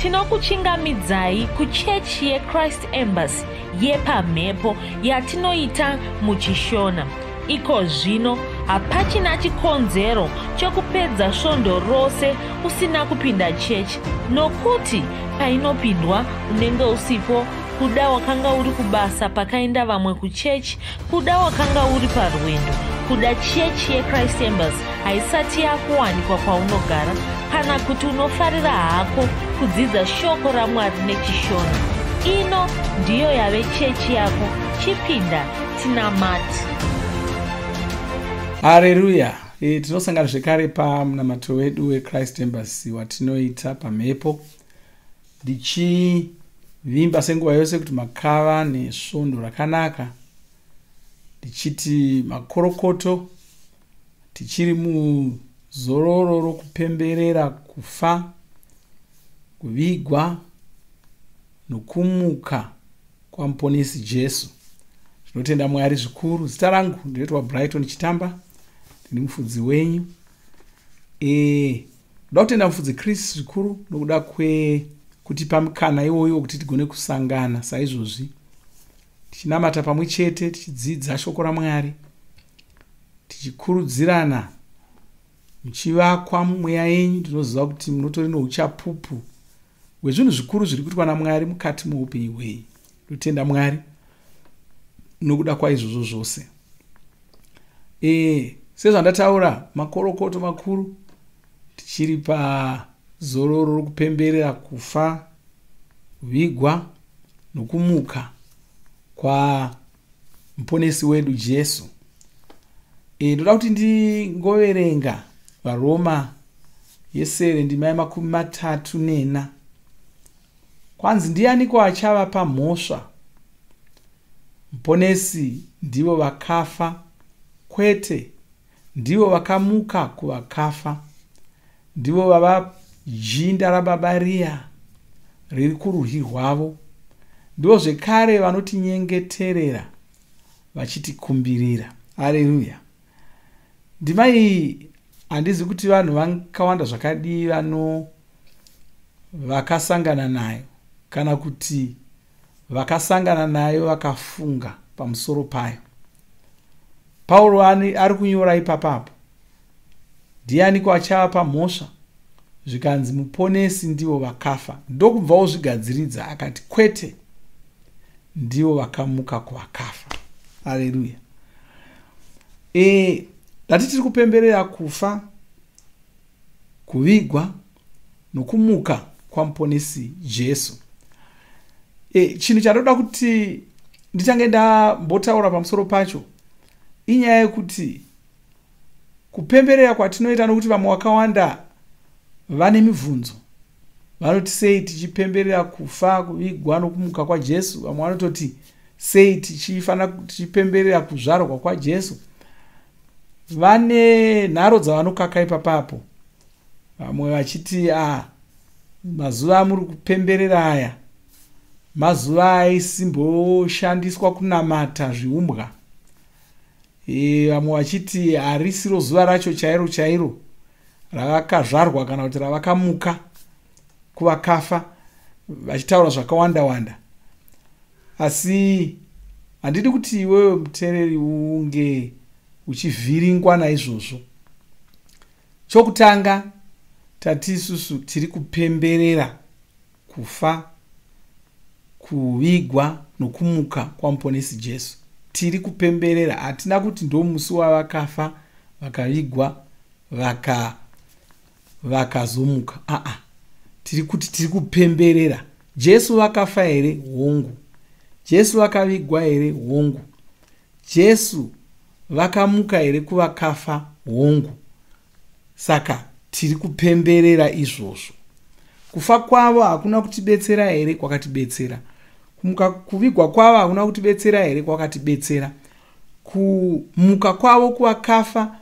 Tinokuchingamidzai kuchechi yeChrist Embassy yepamhepo yatinoita muChishona. Iko zvino hapachina chikonzero chokupedza svondo rose usina kupinda chechi nokuti painopindwa unenge usipo. Kuda wakanga uri kubasa pakaenda vamwe kuchechi, kuda wakanga uri parwendo, kuda chechi yeChrist Embassy haisati yakuwanikwa kwaunogara, kana kuti unofarira hako kudzidza shoko raMwari neChishona. Ino ndiyo yave chechi yako, chipinda tinamate. Hareruya! Tinosangana zvekare pamunamato wedu weChrist Embassy watinoita pamhepo, ndichivimba senguva yose kuti makava nesvondo rakanaka, ndichiti makorokoto. Tichiri muzororo rokupemberera kufa, kuvigwa nokumuka kwaMuponesi Jesu. Tinotenda Mwari zvikuru. Zita rangu ndinoitwa Brighton Chitamba, ndini mufudzi wenyu. Ndoda kutenda mufudzi Chris zvikuru nokuda kwekutipa mukana iwoyo wekuti tigone kusangana saizvozvi tichinamata pamwe chete, tichidzidza shoko raMwari, tichikurudzirana, muchivakwa mumweya yenyu. Ndinoziva kuti munotori nouchapupu hwezvinhu zvikuru zviri kuitwa naMwari mukati meupenyu hwenyu. Ndotenda Mwari nokuda kwaizvozvo zvose. Sezvandataura, makorokoto makuru. Tichiri pazororo rokupemberera kufa, kuvigwa nokumuka kwaMuponesi wedu Jesu. Ndoda kuti ndingoverenga vaRoma yesere ndima yemakumi 34. Kwanzi, "Ndianiko achavapa mhosva? Muponesi ndivo vakafa, kwete, ndivo vakamuka kuvakafa, ndivo vava jinda raBaba riya riri kurudyi rwavo, ndivo zvekare vanotinyengeterera vachitikumbirira." Hareruya! Ndima iyi, handizi kuti vanhu vakawanda zvakadii vano vakasangana nayo, kana kuti vakasangana nayo vakafunga pamusoro payo. Pauro ari kunyora ipapapo, "Ndianiko achavapa mhosva?" Zvikanzi, "Muponesi ndivo vakafa." Ndokubvawo zvigadziridza akati, "Kwete, ndivo vakamuka kuvakafa." Aleluya! Ndati tiri kupemberera kufa, kuvigwa nokumuka kwaMuponesi Jesu. Chinhu chandoda kuti nditange ndambotaura pamusoro pacho inyaya yekuti kupemberera kwatinoita, nokuti vamwe vakawanda vane mibvunzo, vanoti, "Sei tichipemberera kufa, kuvigwa nokumuka kwaJesu?" Vamwe vanototi, "Sei tichifanira tichipemberera kuzvarwa kwaJesu?" Vane nharo dzavanokaka ipapapo, vamwe vachiti, "A, mazuva amuri kupemberera aya mazuva aisimboshandiswa kunamata zviumbwa." Vamwe vachiti harisiro zuva racho chairo chairo ravakazvarwa kana kuti ravakamuka kuvakafa, vachitaura zvakawanda wanda. Asi handidi kuti iwewe muteereri unge uchivhiringwa naizvozvo. Chokutanga, tati isusu tiri kupemberera kufa, kuvigwa nokumuka kwaMuponesi Jesu. Tiri kupemberera, hatina kuti ndo musi wavakafa, vakavigwa, vakazomuka. Aa, tiri kuti tiri kupemberera. Jesu vakafa here? Hongu. Jesu vakavigwa here? Hongu. Jesu vakamuka here kuvakafa? Hongu. Saka tiri kupemberera izvozvo. Kufa kwavo hakuna kutibetsera here? Kwakatibetsera. Kumuka, kuvigwa kwavo hakuna kutibetsera here? Kwakatibetsera. Kumuka kwavo kuvakafa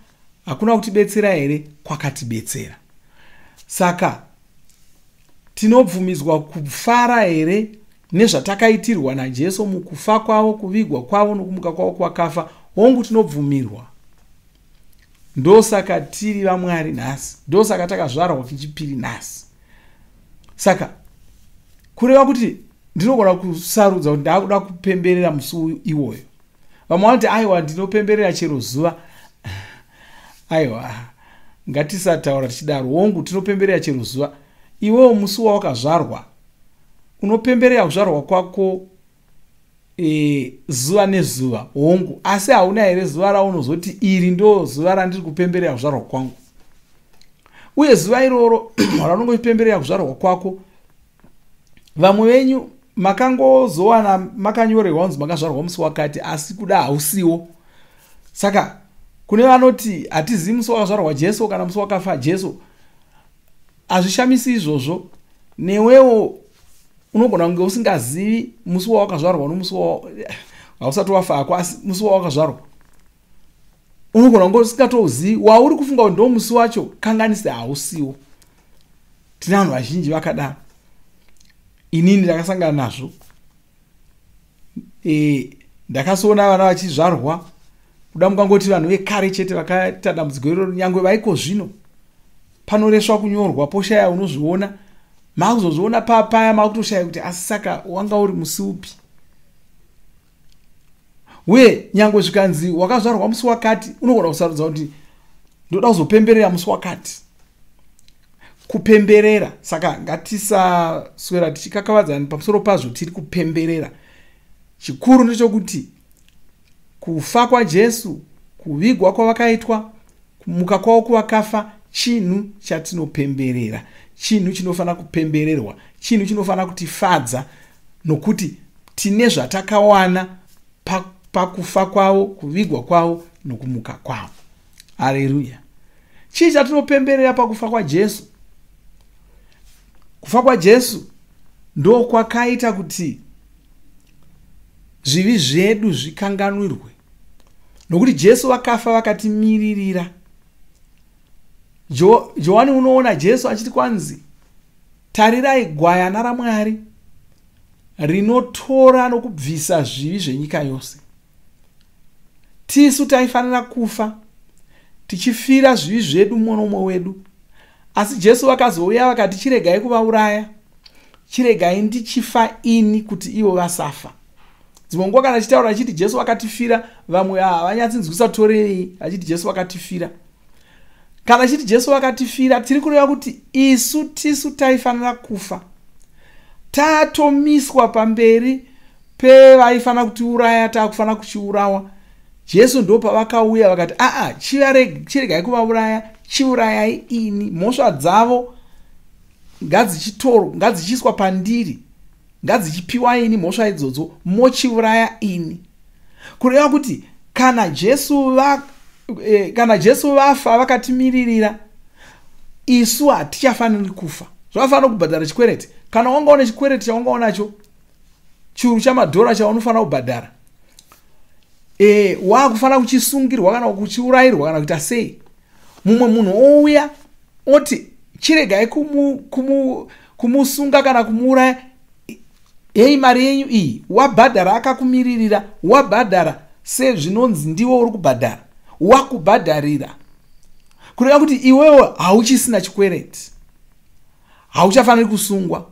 hakuna kutibetsera here? Kwakatibetsera. Saka tinobvumidzwa kufara here nezvatakaitirwa naJesu mukufa kwavo, kuvigwa kwavo nokumuka kwavo kwakafa? Hongu, tinobvumirwa. Ndosaka tiri vaMwari nhasi, ndosaka takazvarwa kechipiri nhasi. Saka Kureva kuti ndinogona kusarudza kuti ndakuda kupemberera musi iwoyo. Vamwe vanoti aiwa, ndinopemberera chero zuva. Aiwa, ngatisataura tichidaro. Hongu, tinopemberera chero zuva. Iwewo musi wawakazvarwa unopemberera kuzvarwa kwako zuva nezuva. Hongu, asi hauna here zuva raunozoti iri ndo zuva randiri kupemberera kuzvarwa kwangu? Uye zuva iroro raunongopemberera kuzvarwa kwako, vamwe venyu makangozowana makanyorerwa kunzi makazvarwa musi wakati, asi kuda hausiwo. Saka kune vanoti hatizivi musi wakazvarwa Jesu kana musi wakafa Jesu, hazvishamisi izvozvo. Newewo unogona kunge usingazivi musi wawakazvarwa nomusi hausati wafa hako, asi musi wawakazvarwa unogona kunge usingatouzivi. Wauri kufunga kuti ndo musi wacho, kanganise, hausiwo. Tine vanhu vazhinji vakadaro. Inini ndakasangana nazvo. Ndakasoona vana vachizvarwa. Kuda mungangoti vanhu vekare chete vakaita dambudziko iroro, nyangwe vaiko zvino panoreswa kunyorwa, poshaya unozviona. Maakuzozviona papaya, maakutoshaya kuti asi saka wanga uri musi upi. Uye nyangwe zvikanzi wakazvarwa musi wakati, unogona kusarudza kuti ndoda kuzopemberera musi wakati. Kupemberera, saka ngatisaswera tichikakavadzana pamusoro pazvo. Tiri kupemberera. Chikuru ndechekuti kufa kwaJesu, kuvigwa kwavakaitwa, kumuka kwavo kuvakafa, chinhu chatinopemberera, chinhu chinofanira kupembererwa, chinhu chinofanira kutifadza, nokuti tine zvatakawana pakufa kwavo, kuvigwa kwavo nokumuka kwavo. Hareruya! Chii chatinopemberera pakufa kwaJesu? Kufa kwaJesu ndo kwakaita kuti zvivi zvedu zvikanganwirwe, nokuti Jesu vakafa vakatimiririra. Johani unoona Jesu achiti kwanzi, tarirai gwayana raMwari rinotora nokubvisa zvivi zvenyika yose. Tisu taifanira kufa tichifira zvivi zvedu mumwe nomumwe wedu, asi Jesu vakazouya vakati, chiregai kuvauraya, chiregai ndichifa ini kuti ivo vasafa. Dzimwe nguva kana achitaura achiti Jesu vakatifira, vamwe havanyatsinzwisa torei achiti Jesu vakatifira. Kana achiti Jesu vakatifira, tiri kureva kuti isu tisu taifanira kufa, tatomiswa pamberi pevaifanira kutiuraya, taakufanira kuchiurawa. Jesu ndo pavakauya vakati, aa, chiregai kuvauraya, chiurayai ini. Mhosva dzavo ngadzichitorwa, ngadzichiiswa pandiri, ngadzichipiwa ini mhosva idzodzo, mochiuraya ini. Kureva kuti kana Jesu vafa vakatimiririra, isu hatichafaniri kufa. Zvakafanira kubhadhara chikwereti. Kana wanga une chikwereti chawanga unacho, chiuru chamadhora chaunofanira kubhadhara, wakufanira kuchisungirwa kana kuchiurayirwa kana kuita sei, mumwe munhu ouya oti chiregai kumusunga kana kumuuraya, hei mari yenyu iyi, wabhadhara akakumiririra, wabhadhara sezvinonzi ndiwe uri kubhadhara, wakubhadharira. Kureva kuti iwewe hauchisina chikwereti, hauchafaniri kusungwa,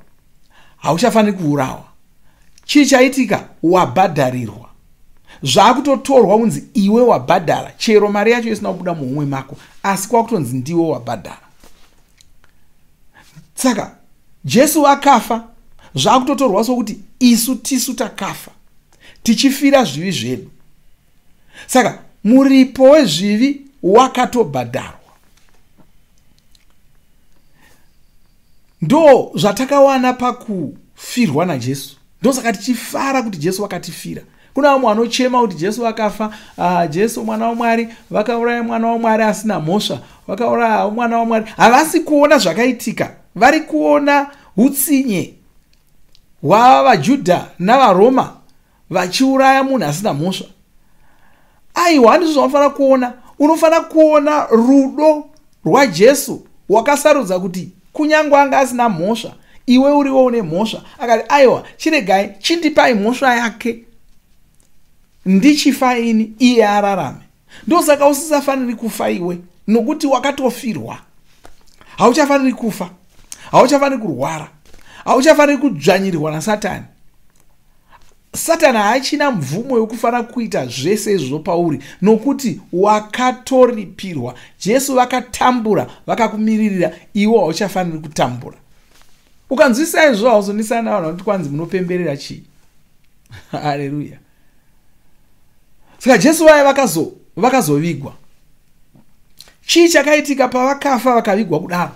hauchafaniri kuurawa. Chii chaitika? Wabhadharirwa. Zvakutotorwa kunzi iwe wabhadhara, chero mari yacho isina kubuda muhomwe mako, asi kwakutonzi ndiwe wabhadhara. Saka Jesu akafa, zvakutotorwa sokuti isu tisu takafa tichifira zvivi zvedu. Saka muripo wezvivi wakatobhadharwa. Ndo zvatakawana pakufirwa naJesu. Ndosaka tichifara kuti Jesu vakatifira. Kuna vamwe vanochema kuti Jesu vakafa, Jesu mwana waMwari, vakauraya mwana waMwari asina mhosva, vakauraya mwana waMwari. Havasi kuona zvakaitika, vari kuona utsinye hwavaJudha navaRoma vachiuraya munhu asina mhosva. Aiwa, handizvo zvaunofanira kuona. Unofanira kuona rudo rwaJesu wakasarudza kuti kunyange anga asina mhosva, iwe uriwo une mhosva. Akati aiwa, chiregai, chindipai mhosva yake, ndichifa ini, iye ararame. Ndosaka usisafaniri kufa iwe, nokuti wakatofirwa. Hauchafaniri kufa, hauchafaniri kurwara, Hauchafaniri kudzvanyirirwa naSatani. Satani haachina mvumo yokufanira kuita zvese izvozvo pauri, nokuti wakatoripirwa. Jesu vakatambura vakakumiririra, iwe hauchafaniri kutambura. Ukanzwisisa izvozvo hauzonisana navanhu vanoti kwanzi munopemberera chii. Haleluya. Saka Jesu vaya vakazovigwa. Chii chakaitika pavakafa vakavigwa kudaro?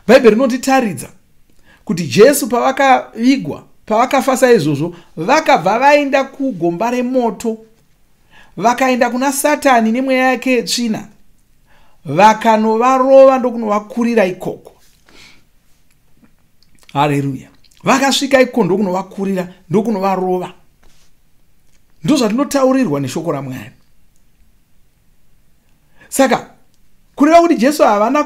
Bhaibheri rinotitaridza kuti Jesu pavakavigwa, pavakafa saizvozvo, vakabva vaenda kugomba remoto, vakaenda kuna Satani nemweya yake yetsvina, vakanovarova ndokunovakurira ikoko. Haleluya. Vakasvika ikoko ndokunovakurira, ndokunovarova. Ndozvatinotaurirwa neshoko raMwari. Saka kureva kuti Jesu havana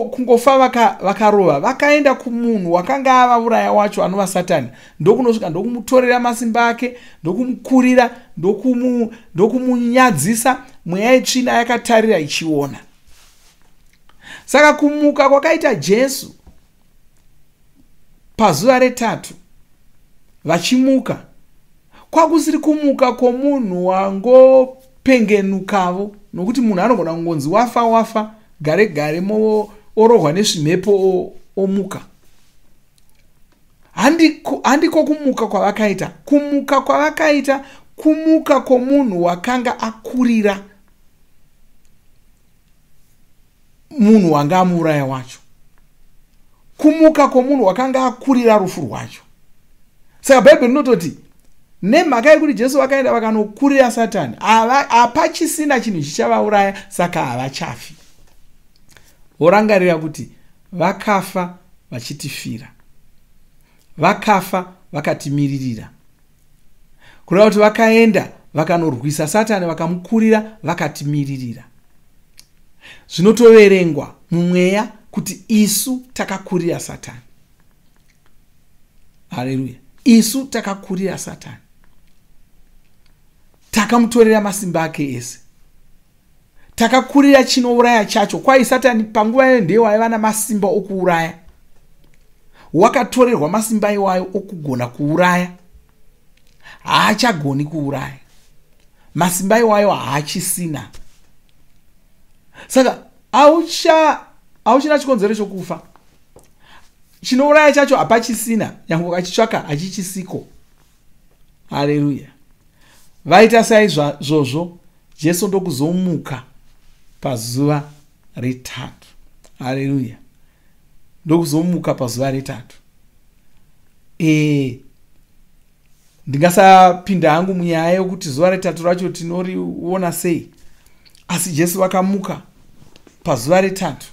kungofa vakarova, vakaenda kumunhu wakanga avauraya wacho anova Satani, ndokunosvika ndokumutorera masimba ake, ndokumukurira, ndokumunyadzisa. Mweya yetsvina yakatarira ichiona. Saka kumuka kwakaita Jesu pazuva retatu vachimuka kwakusiri kumuka kwomunhu wangopengenukavo, nokuti munhu anogona kungonzi wafa wafa gare gare orohwa nezvimhepo omuka. Handiko kumuka kwavakaita. Kumuka kwavakaita kumuka kwomunhu wakanga akurira munhu wanga amuuraya wacho, kumuka kwomunhu wakanga akurira rufu rwacho. Saka Bhaibheri rinototi nemhaka yekuti Jesu vakaenda vakanokurira Satani, hapachisina chinhu chichavauraya, saka havachafi. Vorangarira kuti vakafa vachitifira, vakafa vakatimiririra, kureva kuti vakaenda vakanorwisa Satani, vakamukurira, vakatimiririra. Zvinotoverengwa mumweya kuti isu takakurira Satani. Haleluya. Isu takakurira Satani, takamutorera masimba ake ese, takakurira chinouraya chacho. Kwai Satani panguva iyo ndiye waiva namasimba okuuraya, wakatorerwa masimba iwayo okugona kuuraya. Haachagoni kuuraya, masimba iwayo haachisina. Saka hauchina chikonzero chokufa. Chinouraya chacho hapachisina, nyange ukachitsvaka hachichisiko. Haleluya. Vaita saizvozvo, Jesu ndokuzomuka pazuva retatu. Haleluya. Ndokuzomuka pazuva retatu. Ndingasapinda hangu munyaya yokuti zuva retatu racho tinoriona sei, asi Jesu vakamuka pazuva retatu.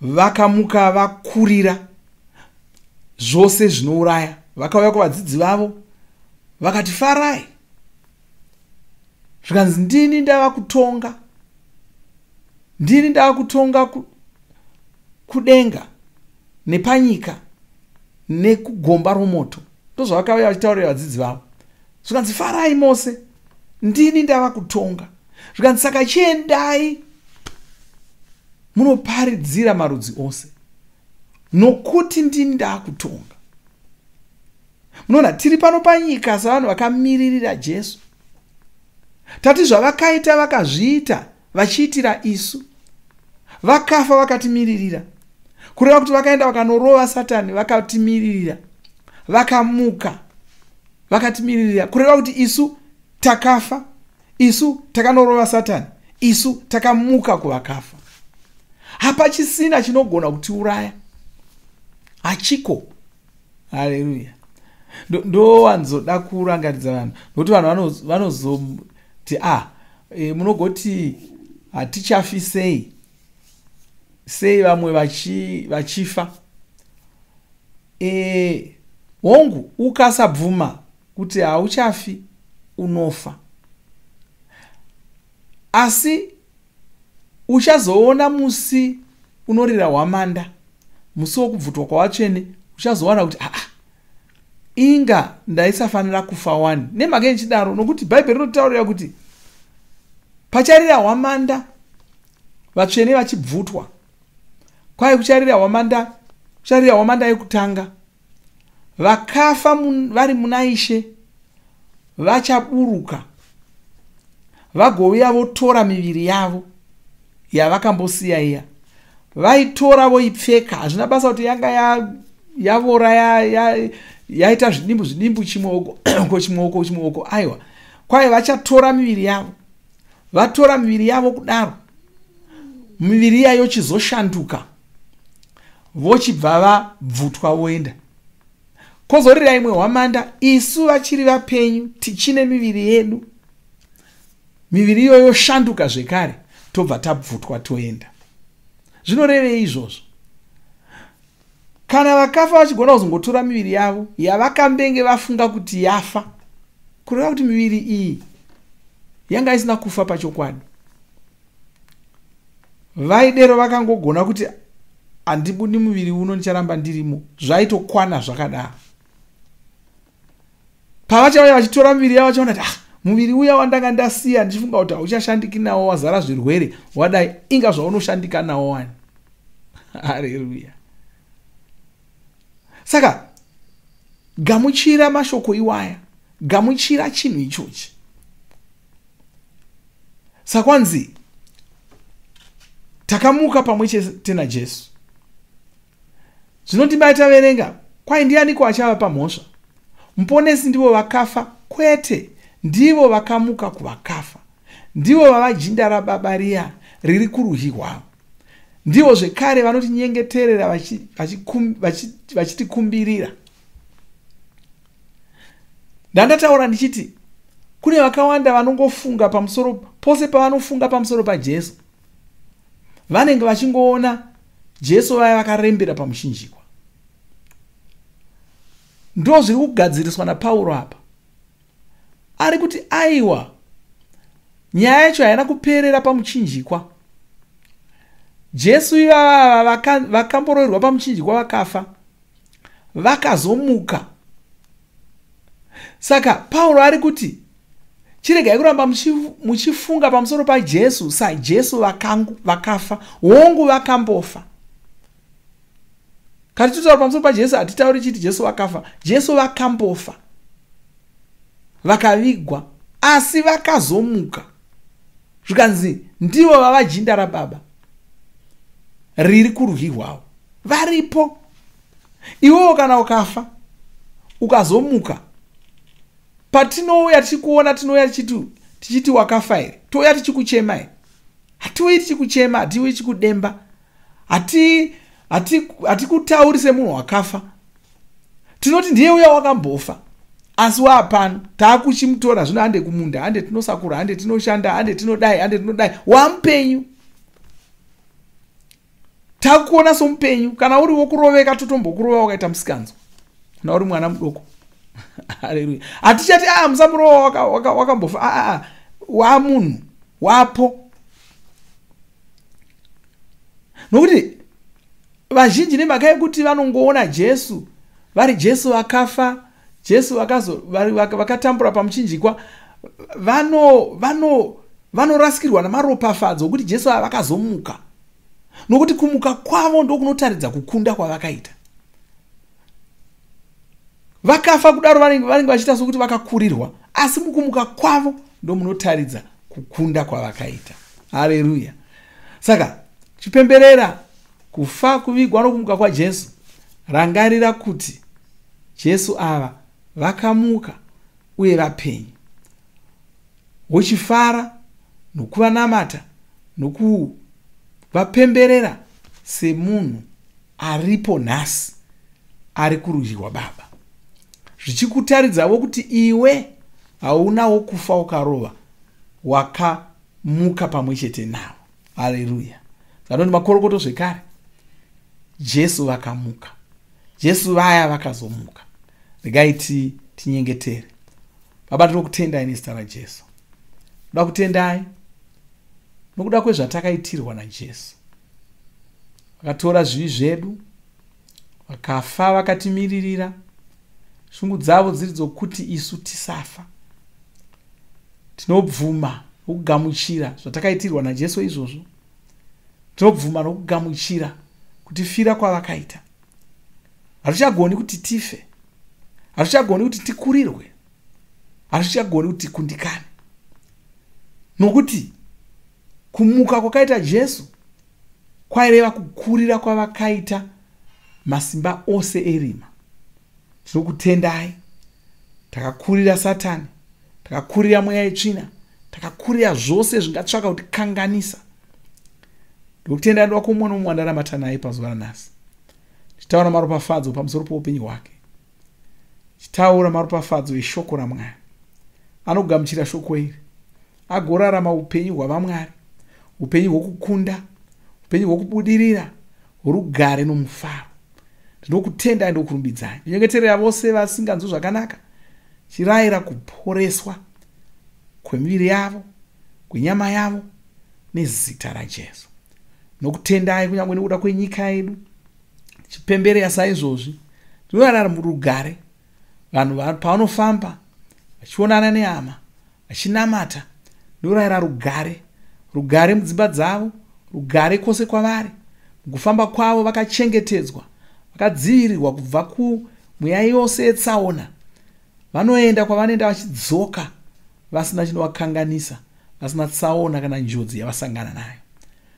Vakamuka vakurira zvose zvinouraya. Vakauya kuvadzidzi vavo vakati, farai. Zvikanzi, ndini ndava kutonga, ndini ndava kutonga kudenga nepanyika nekugomba romoto. Ndozvavakauya vachitaurira vadzidzi vavo. Zvikanzi, farai mose, ndini ndava kutonga. Zvikanzi, saka chiendai munoparidzira marudzi ose, nokuti ndini ndaakutonga. Munoona, tiri pano panyika savanhu vakamiririra Jesu. Tati zvavakaita vakazviita vachiitira isu. Vakafa vakatimiririra, kureva kuti vakaenda vakanorova Satani vakatimiririra, vakamuka vakatimiririra, kureva kuti isu takafa, isu takanorova Satani, isu takamuka kuvakafa. Hapachisina chinogona kutiuraya, hachiko. Haleluya. Ndowanzoda kurangaridza vanhu, nokuti vanhu vanozoti munogoti hatichafi sei, sei vamwe vachifa. Hongu, ukasabvuma kuti hauchafi unofa, asi uchazoona musi unorira hwamanda, musi wokubvutwa kwavatsvene, uchazowana kuti inga ndaisafanira kufa wani. Nemhaka yechidaro, nokuti Bhaibheri rinotaurira kuti pacharira hwamanda vatsvene vachibvutwa, Kwai kucharira hwamanda, kucharira hwamanda yekutanga. Vakafa vari muna Ishe vachaburuka vagouya votora miviri yavo yavakambosiya iya. Vaitora voipfeka, hazvina basa kuti yanga yavora yaita zvidimbu zvidimbu, chimwe uko chimwe uko chimwe uko, aiwa. Kwai vachatora miviri yavo, vatora miviri yavo kudaro, miviri iya yochizoshanduka, vochibva vabvutwa voenda. Kozorira imwe hwamanda, isu vachiri vapenyu tichine miviri yedu, miviri iyoyo yoshanduka zvekare, tobva tabvutwa toenda. Zvinorevei izvozvo? Kana vakafa vachigona kuzongotora miviri yavo yavakambenge vafunga kuti yafa, kureva kuti miviri iyi yanga isina kufa pachokwadi. Vaidero vakangogona kuti handibudi muviri uno, ndicharamba ndirimo, zvaitokwana zvakadaro. Pavachauya vachitora miviri yavo, vachaona kuti ah, muviri uya wandanga ndasiya ndichifunga kuti hauchashandiki nawo, wazara zvirwere, wadai, inga zvaunoshandika nawo wani. Hareruya. Saka gamuchira mashoko iwaya, gamuchira chinhu ichochi. Sakwanzi takamuka pamwe chete naJesu. Zvino ndimai taverenga, kwai ndianiko achava pamhosva? Muponesi ndivo vakafa? Kwete, ndivo vakamuka kuvakafa. Ndivo vava jinda raBaba riya riri kurudyi rwavo. Ndivo zvekare vanotinyengeterera vachitikumbirira. Ndandataura ndichiti kune vakawanda vanongofunga pamusoro, pose pavanofunga pamusoro paJesu vanenge vachingoona Jesu vaya vakarembera pamuchinjikwa. Ndo zviri kugadziriswa naPauro apa. Ari kuti aiwa, nyaya yacho haina kuperera pamuchinjikwa. Jesu ivava vakamboroverwa pamuchinjikwa vakafa, vakazomuka. Saka Pauro ari kuti chiregai kuramba muchifunga pamusoro paJesu saJesu vakafa. Hongu, vakambofa. Kana titotaura pamusoro paJesu hatitauri chiti Jesu vakafa. Jesu vakambofa, vakavigwa, asi vakazomuka. Zvikanzi ndivo vava jinda raBaba riri kurudyi rwavo, varipo. Iwewo kana ukafa ukazomuka, patinouya tichikuona tinouya tichiti wakafa here? Touya tichikuchema here? Hatiuyi tichikuchema, hatiuyi tichikudemba, hatikutauri semunhu wakafa. Tinoti ndiye uya wakambofa, asi waapano, taakuchimutora zvino, hande kumunda, hande tinosakura, hande tinoshanda, hande tinodai, hande tinodai, wamupenyu. Takuona somupenyu. Kana uri wokuroveka totombokurova wakaita musikanzwa, kana uri mwana mudoko. Haleluya. Hatichati a musamurova wakambofa, aa wamunhu wapo. Nokuti vazhinji nemhaka yekuti vanongoona Jesu vari Jesu vakafa, Jesu vakatambura pamuchinjikwa, vanorasikirwa namaropafadzo okuti Jesu ava vakazomuka. Nokuti kumuka kwavo ndokunotaridza kukunda kwavakaita. Vakafa kudaro vanenge vachiita sokuti vakakurirwa, asi mukumuka kwavo ndomunotaridza kukunda kwavakaita. Haleluya. Saka chipemberera kufa, kuvigwa nokumuka kwaJesu. Rangarira kuti Jesu ava vakamuka uye vapenyu. Wochifara nokuvanamata nokuvapemberera semunhu aripo nhasi ari kurudyi rwaBaba, zvichikutaridzavo kuti iwe haunawo kufa ukarova, wakamuka pamwe chete navo. Haleluya. Zanoni makorokoto zvekare, Jesu vakamuka, Jesu vaya vakazomuka. Regai tinyengetere. Baba, tinokutendai nezita raJesu. Toda kutendai nokuda kwezvatakaitirwa naJesu. Vakatora zvivi zvedu, vakafa vakatimiririra. Shungu dzavo dziri dzokuti isu tisafa. Tinobvuma nokugamuchira zvatakaitirwa naJesu izvozvo. Tinobvuma nokugamuchira Kutifira kwavakaita, hatichagoni kuti tife, hatichagoni kuti tikurirwe, hatichagoni kuti tikundikane, nokuti kumuka kwakaita Jesu kwaireva kukurira kwavakaita masimba ose erima. Tinokutendai, takakurira Satani, takakurira mweya yetsvina, takakurira zvose zvingatsvaka kutikanganisa. Ndokutenda ndwako mumwe nomumwe wandaramata naye pazuva ranhasi, tichitaura maropafadzo pamusoro poupenyu hwake, tichitaura maropafadzo eshoko raMwari. Anogamuchira shoko iri agorarama upenyu hwavamwari, upenyu hwokukunda, upenyu hwokubudirira, rugare nomufaro. Ndinokutendai, ndokurumbidzai. Ndinyengeterera vose vasinganzwi zvakanaka, chirayira kuporeswa kwemiviri yavo, kwenyama yavo, nezita raJesu. Nokutendai kunyange nekuda kwenyika yedu, tichipemberera saizvozvi, tinorarama murugare. Vanhu pavanofamba vachionana nehama, vachinamata, ndinorayira rugare, rugare mudzimba dzavo, rugare kwose kwavari, mukufamba kwavo vakachengetedzwa, vakadzivirirwa kubva kumweya yose yetsaona. Vanoenda kwavanoenda vachidzoka vasina chinovakanganisa, vasina tsaona kana njodzi yavasangana nayo.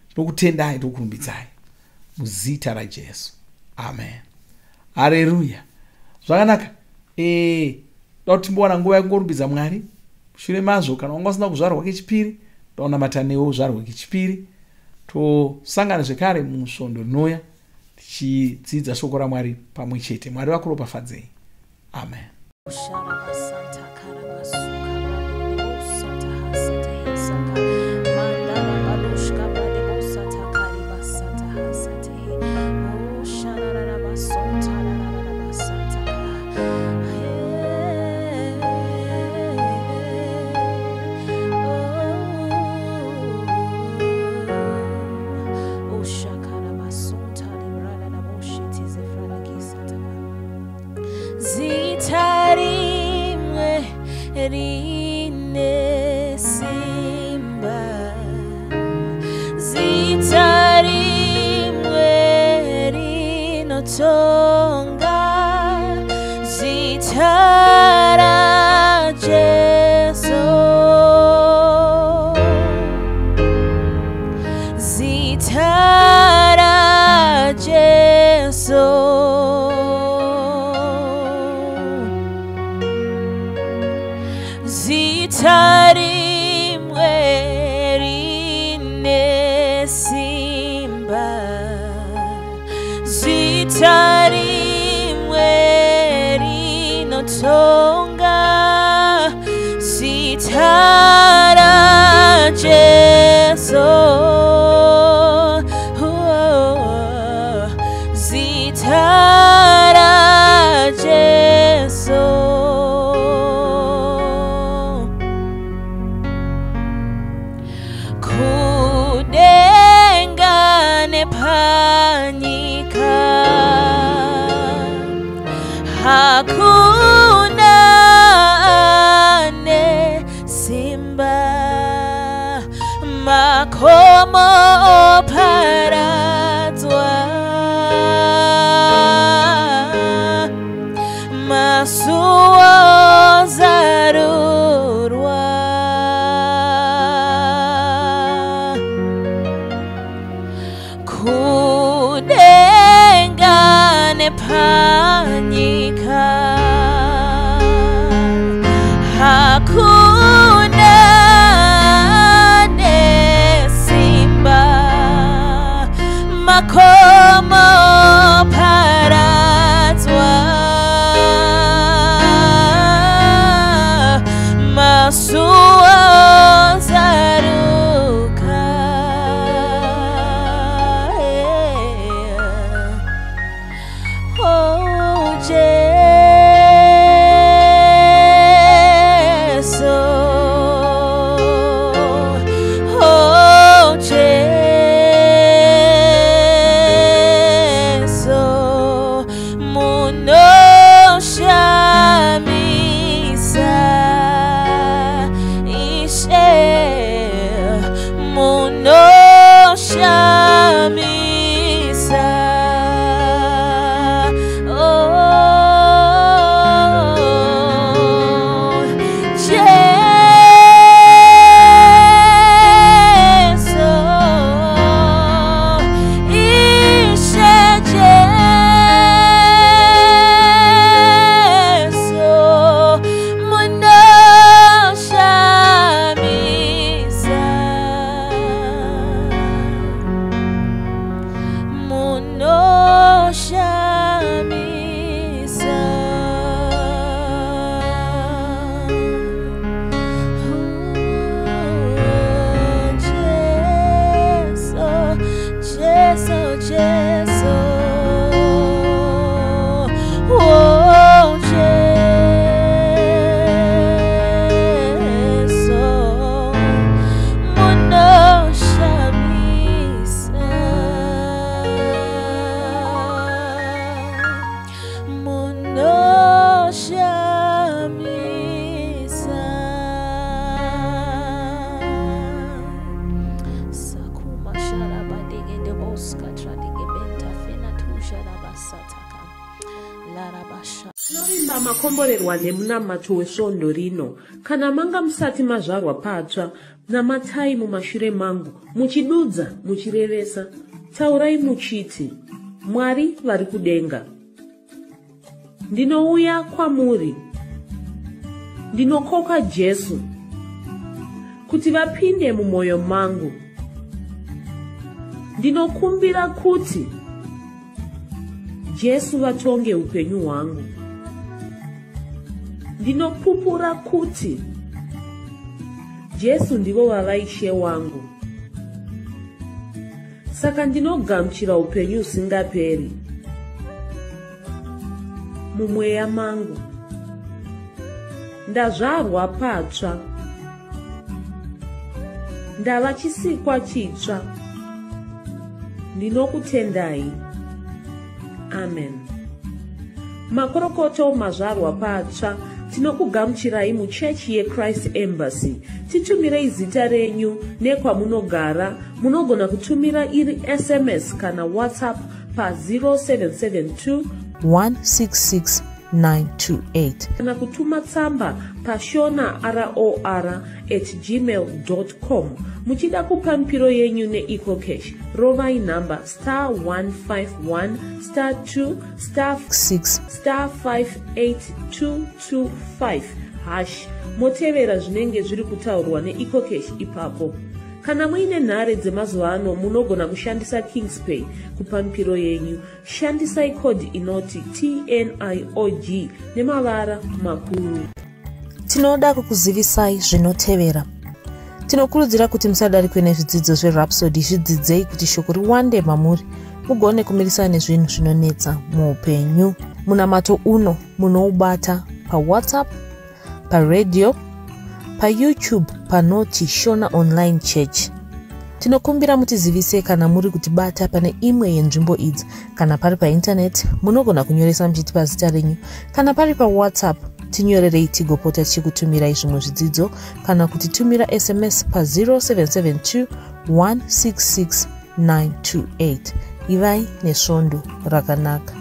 Tinokutendai, tokurumbidzai muzita raJesu, amen. Hareruya. Zvakanaka. Da kuti timbowana nguva yekungorumbidza Mwari. Mushure mazvo, kana wanga usina kuzvarwa kechipiri, ndaunamata newe uzvarwe kechipiri. Tosangana zvekare musvondo rinouya tichidzidza shoko raMwari pamwe chete. Mwari vakuropafadzei. Amen. Zita rimwe rine simba, zita rimwe rinotonga, zita raJesu, zita raJesu. Zita rimwe rine simba, zita rimwe rinotonga, zita raJesu, zita raJesu. Kudenga nepanyika hakuna ane simba, makomo oparadzwa, masuo ozarurwa. Kudenga nepanyika hakuna ane simba, makomo oparadzwa, masuo ozaruka. Oh, Jesu, oh, Jesu, oh Jesu, munoshamisa, munoshamisa. Sakuma sharabadegede boska tradigebenta fena tusharabasataka larabasha. Tinovimba makomborerwa nemunamato wesvondo rino. Kana manga musati mazvarwa patsva, namatai mumashure mangu, muchidudza, muchirevesa. Taurai muchiti, Mwari vari kudenga. Ndinouya kwamuri. Ndinokoka Jesu kuti vapinde mumwoyo mangu. Ndinokumbira kuti Jesu vatonge upenyu hwangu. Ndinopupura kuti Jesu ndivo vava Ishe wangu. Saka ndinogamuchira upenyu husingaperi mumweya mangu. Ndazvarwa patsva. Ndava chisikwa chitsva. Ndinokutendai. Amen. Makorokoto mazvarwa patsva, tinokugamuchirai muchechi yeChrist Embassy. Titumirei zita renyu nekwamunogara. Munogona kutumira iri SMS kana WhatsApp pa 0772 166 928. Kana kutuma tsamba pashona ror at gmail com. Muchida kupa mipiro yenyu neEcoCash, rovai nhamba star 151 star 2 star 6 star 58225 hash, motevera zvinenge zviri kutaurwa neEcoCash ipapo. Kana muine nhare dzemazuva ano, munogona kushandisa Kingspay kupa mipiro yenyu. Shandisai kodhi inoti TNIOG nemavara makuru. Tinoda kukuzivisai zvinotevera. Tinokurudzira kuti musadarikwe nezvidzidzo zveRhapsody. Zvidzidzei kuti shoko riwande mamuri, mugone kumirisana nezvinhu zvinonetsa muupenyu. Munamato uno munoubata paWhatsApp, paredhiyo, paYouTube panoti Shona Online Church. Tinokumbira mutizivise kana muri kutibata pane imwe yenzvimbo idzi. Kana pari paintaneti, munogona kunyoresa muchitipa zita renyu. Kana pari paWhatsApp, tinyorerei tigopota tichikutumirai zvimwe zvidzidzo, kana kutitumira SMS pa0772 166 928. Ivai nesvondo rakanaka.